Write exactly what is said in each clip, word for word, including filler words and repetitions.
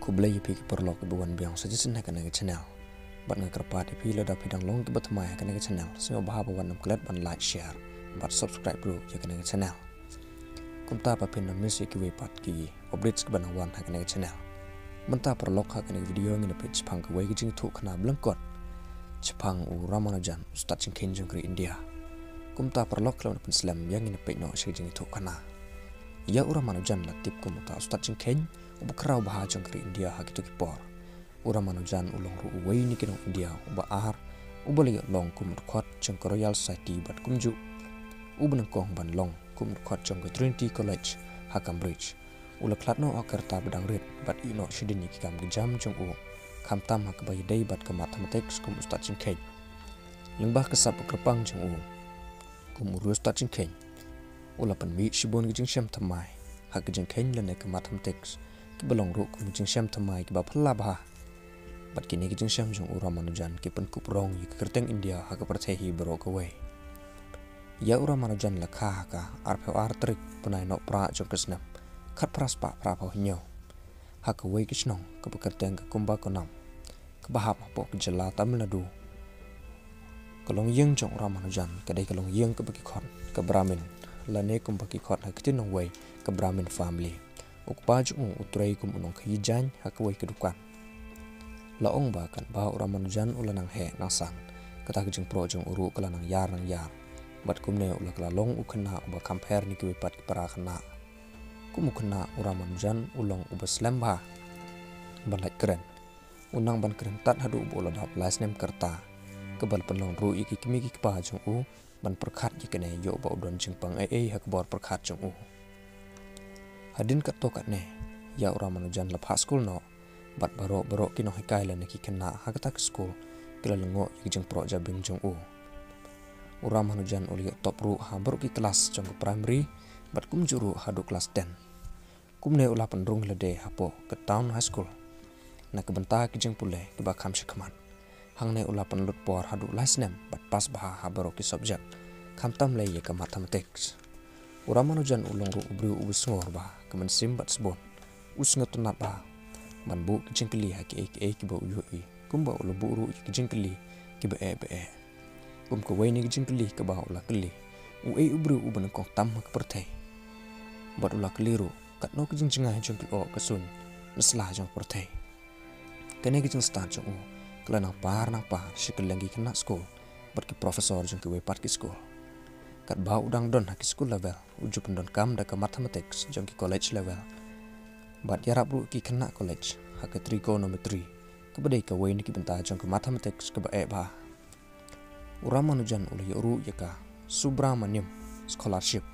Khublei ïa phi ki paralok kiba wan biang sa shisien ha kane ka channel. Bad nga kyrpad ïa phi lada phi dang long kiba thymmai ha kane ka channel, sngewbha ba wan ym klet ban like, share bad subscribe ruh ïa kane ka channel. Kumta ba phin ym miss ïa kiwei pat ki updates kiba nang wan ha kane ka channel. Mynta paralok, ha kane ka video ngin ïa peit shaphang kawei ka jingïathuhkhana byllangkot shaphang u Ramanujan, u stad jingkheiñ jong ka ri India. Kumta paralok, khlem da pynslem ïa, ngin ïa peit noh sha ka jingïathuhkhana. Ïa u Ramanujan la tip kum uta u stad jingkheiñ uba khraw bha jong ka ri India ha kito ki por. U Ramanujan u long ruh uwei na ki nong India uba ar uba la ïoh long kum u dkhot jong ka Royal Society bad kumjuh uba nyngkong ban long kum u dkhot jong ka Trinity College ha Cambridge. U la khlad noh ha ka rta ba dang rit bad ïeh noh shadien ïa ki kam ki jam jong u, khamtam ha kaba ïadei bad ka mathematics kum u stad jingkheiñ. Lyngba ka sap ba kyrpang jong u kum u riewstad jingkheiñ, u la pynmih shibun ki jingshem thymmai ha ka jingkheiñ lane ka mathematics, kiba long ruh kum ki jingshem thymmai kiba phylla bha. Bad kine ki jingshem jong u Ramanujan ki pynkup rong ïa ka kyrteng India ha ka pyrthei hi baroh kawei. Ïa u Ramanujan la kha ha ka arphew ar tarik bnai Nohprah jong ka snem khatphra spah phraphew hynñiew, ha kawei ka shnong kaba kyrteng ka Kumbakonam, kaba hap hapoh ka jylla Tamil Nadu. Ka longïing jong u Ramanujan ka dei ka longïing kaba ki khot ka Brahmin, lane kumba ki khot ha ka ktien nongwei ka Brahmin family. U kpa jong u u trei kum u nongkhaïi jaiñ ha kawei ka dukan. La ong ba katba u Ramanujan u la nang heh nang san, kata ka jingproh jong u ruh ka la nang ïar nang ïar. Bad kumne u la kylla long u khynnah uba kham pher na kiwei pat ki para khynnah. Kum u khynnah, u Ramanujan u long uba slem bha ban lait kren. U nang ban kren tad haduh ba u la dap lai snem ka rta, kaba la pynlong ruh ïa ki kmie ki kpa jong u ban pyrkhat ïa kane ïoh ba u don jingpang ei ei ha ka bor pyrkhat jong u. Hadien katto katne, ïa u Ramanujan la phah skul noh, bad baroh baroh ki nonghikai lane ki khynnah ha kata ka skul ki la lyngngoh ïa ka jingproh jabieng jong u. U Ramanujan u la ïoh top ruh ha baroh ki klas jong ka primary bad kumjuh ruh haduh klas ten. Kumne u la pynrung lade hapoh ka Town High School na ka bynta ki jingpule kiba kham shakhmat. Hangne u la pynlut por haduh lai snem bad pass bha ha baroh ki subject, khamtam lei ïa ka mathematics. U Ramanujan u long ruh u briew uba sngewbha ka mynsiem bad sbun. U sngewtynnad bha ban buh ki jingkylli ha kiei kiei kiba u ïohi, kumba u la buh ruh ïa ki jingkylli kiba eh ba eh. Kum kawei na ki jingkylli kaba u la kylli, uei u briew uba nyngkong tam ha ka pyrthei? Bad u la kylli ruh, katno ki jingjngai jong ki lyoh ka suiñ na sla jong ka pyrthei? Kane ka jingstad jong u ka la nang par nang par sha kylleng ki khynnah skul bad ki professor jong kiwei pat ki skul. Katba u dang don ha ki school level, u ju pyndonkam da ka mathematics jong ki college level. Bad ïarap ruh ki khynnah college ha ka trigonometry, kaba dei kawei na ki bynta jong ka mathematics kaba eh bha. U Ramanujan u la ïoh ruh ïa ka Subramaniam Scholarship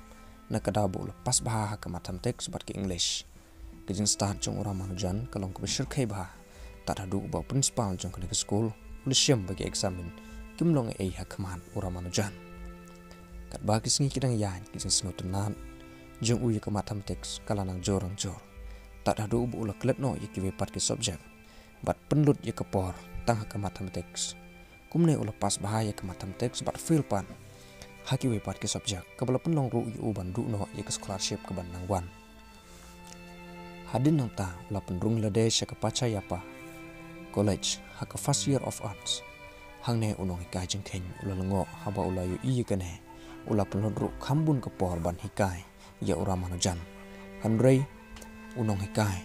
na ka daw ba u la pass bha ha ka mathematics bad ka English. Ka jingstad jong u Ramanujan ka long kaba shyrkhei bha, tad haduh ba u principal jong kane ka skul u la shem ba ki eksamin kim long ei ei ha khmat u Ramanujan. Katba ki sngi ki dang ïaid, ka jingsngewtynnad jong u ïa ka mathematics ka la nang jur nang jur, tad haduh ba u la klet noh ïa kiwei pat ki subject bad pynlut ïa ka por tang ha ka mathematics. Kumne u la pass bha ïa ka mathematics bad fail pat ha kiwei pat ki subject, kaba la pynlong ruh ïa u ban duh noh ïa ka scholarship kaban nang wan. Hadien nangta u la pynrung lade sha ka Pachayappa College ha ka first year of arts. Hangne u nonghikai jingkheiñ u la lyngngoh, haba u la ïohi ïa kane u la pynlut ruh kham bun ka por ban hikai ïa u Ramanujan. Hynrei u nonghikai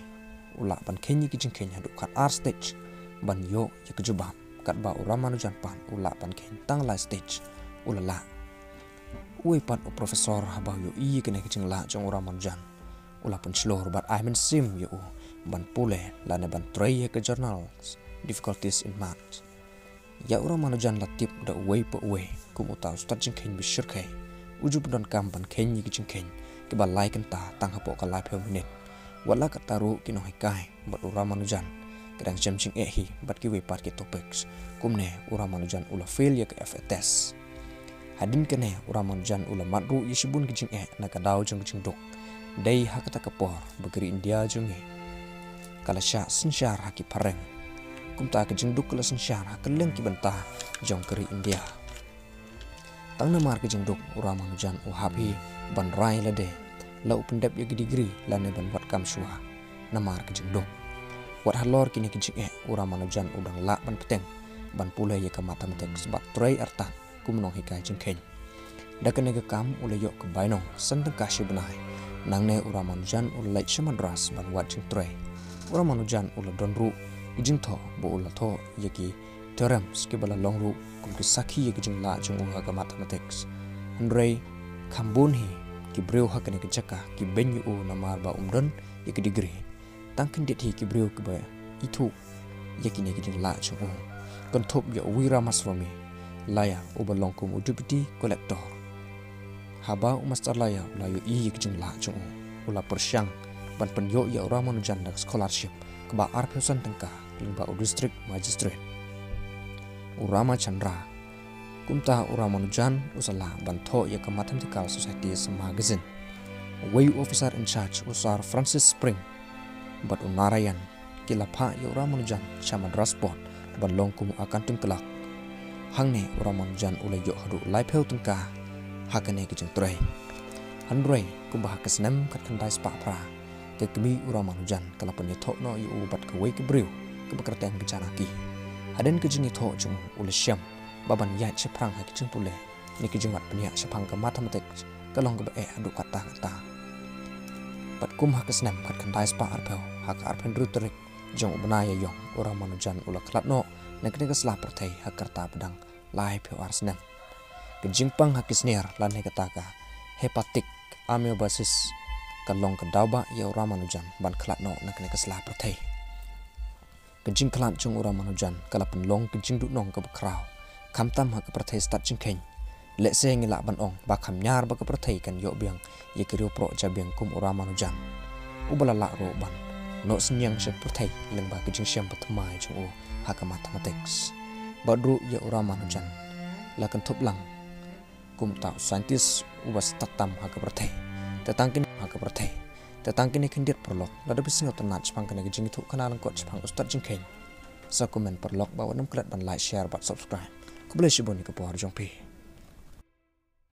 u lah ban kheiñ ïa ki jingkheiñ haduh khatar stage ban ïoh ïa ka jubab, katba u Ramanujan pat u lah ban kheiñ tang lai stage u la lah. Uwei pat u professor haba u ïohi ïa kane ka jinglah jong u Ramanujan, u la pynshlur bad ai mynsiem ïa u ban pule lane ban trei ïa ka journal Difficulties in Maths. Ïa u Ramanujan la tip da uwei pa uwei kum uta u stad jingkheiñ ba shyrkhei. U ju pyndonkam ban kheiñ ïa ki jingkheiñ kiba lai kynta tang hapoh ka laiphew minit. Wat la katta ruh, ki nonghikai bad u Ramanujan ki dang shem jingeh hi bad kiwei pat ki topics. Kumne u Ramanujan u la fail ïa ka F A test. Hadien kane u Ramanujan u la mad ruh ïa shibun ki jingeh na ka daw jong ka jingduk. Dei ha kata ka por ba ka ri India jong ngi ka la shah synshar ha ki phareng. Kumta ka jingduk ka la synshar ha kylleng ki bynta jong ka ri India. Tang namar ka jingduk u Ramanujan u hap hi ban rai lade, la u pyndep ïa ka degree lane ban wad kam shuwa namar ka jingduk. Wat halor kine ki jingeh, u Ramanujan u dang lah ban bteng ban pule ïa ka mathematics bad trei artat kum u nonghikai jingkheiñ. Da kane ka kam u la ïoh ka bainong san tyngka shi bnai. Nangne u Ramanujan u la leit sha Madras ban wad jingtrei. U Ramanujan u la don ruh ki jingthoh ba u la thoh ïa ki theorems kiba la long ruh kum ki sakhi ïa ki jinglah jong u ha ka mathematics. Hynrei kham bun hi ki briew ha kane ka jaka ki beiñ ïa u namar ba um don ïa ki degree. Tang khyndiat hi ki briew kiba ithuh ïa kine ki jinglah jong u. Kynthup ïa u Wira Ramaswamy Iyer uba long kum u deputy collector. Haba u Master Iyer u la ïohi ïa ki jinglah jong u, u la pyrshang ban pynïoh ïa u Ramanujan da ka scholarship kaba arphew san tyngka lyngba u district magistrate, u Ramachandra. Kumta u Ramanujan u sa lah ban thoh ïa ka Mathematical Society's magazine. Uwei u officer in charge, u Sir Francis Spring bad u Narayan, ki la phah ïa u Ramanujan sha Madras Port ban long kum u accounting clerk. Hangne u Ramanujan u la ïoh haduh laiphew tyngka ha kane ka jingtrei. Hynrei kumba ha ka snem khatkhyndai spah phra, ka kmie u Ramanujan ka la pynïathoh noh ïa u bad kawei ka briew kaba kyrteng ka Janaki. Hadien ka jingïathoh jong u, u la shem ba ban ïaid shaphrang ha ki jingpule ne ki jingwad bniah shaphang ka mathematics ka long kaba eh haduh katta katta. Bad kum ha ka snem khatkhyndai spah arphew, ha ka arphew hynriew tarik jong u bnai Ïaïong, u Ramanujan u la khlad noh na kane ka sla pyrthei ha ka rta ba dang laiphew ar snem. Ka jingpang ha ki snier lane kata ka hepatic amyobasis ka long ka daw ba ïa u Ramanujan ban khlad noh na kane ka sla pyrthei. Ka jingkhlad jong u Ramanujan ka la pynlong ka jingduhnong kaba khraw, khamtam ha ka pyrthei stad jingkheiñ. Lehse ngi lah ban ong ba kham ñiar ba ka pyrthei kan ïoh biang ïa ki riewproh jabieng kum u Ramanujan, uba la lah ruh ban noh synñiang sha pyrthei lyngba ka jingshem bathymmai jong u ha ka mathematics. Bad ruh ïa u Ramanujan la kynthup lang kum uta u scientist uba stad tam ha ka pyrthei. Te tang kine ha ka pyrthei. Te tang kine khyndiat paralok, lada phi sngew tynnat shaphang kane ka jingïathuhkhana lyngkot shaphang u stad jingkheiñ, sa comment paralok bad wat nym klet ban like, share bad subscribe. Khublei shibun ïa ka por jong phi.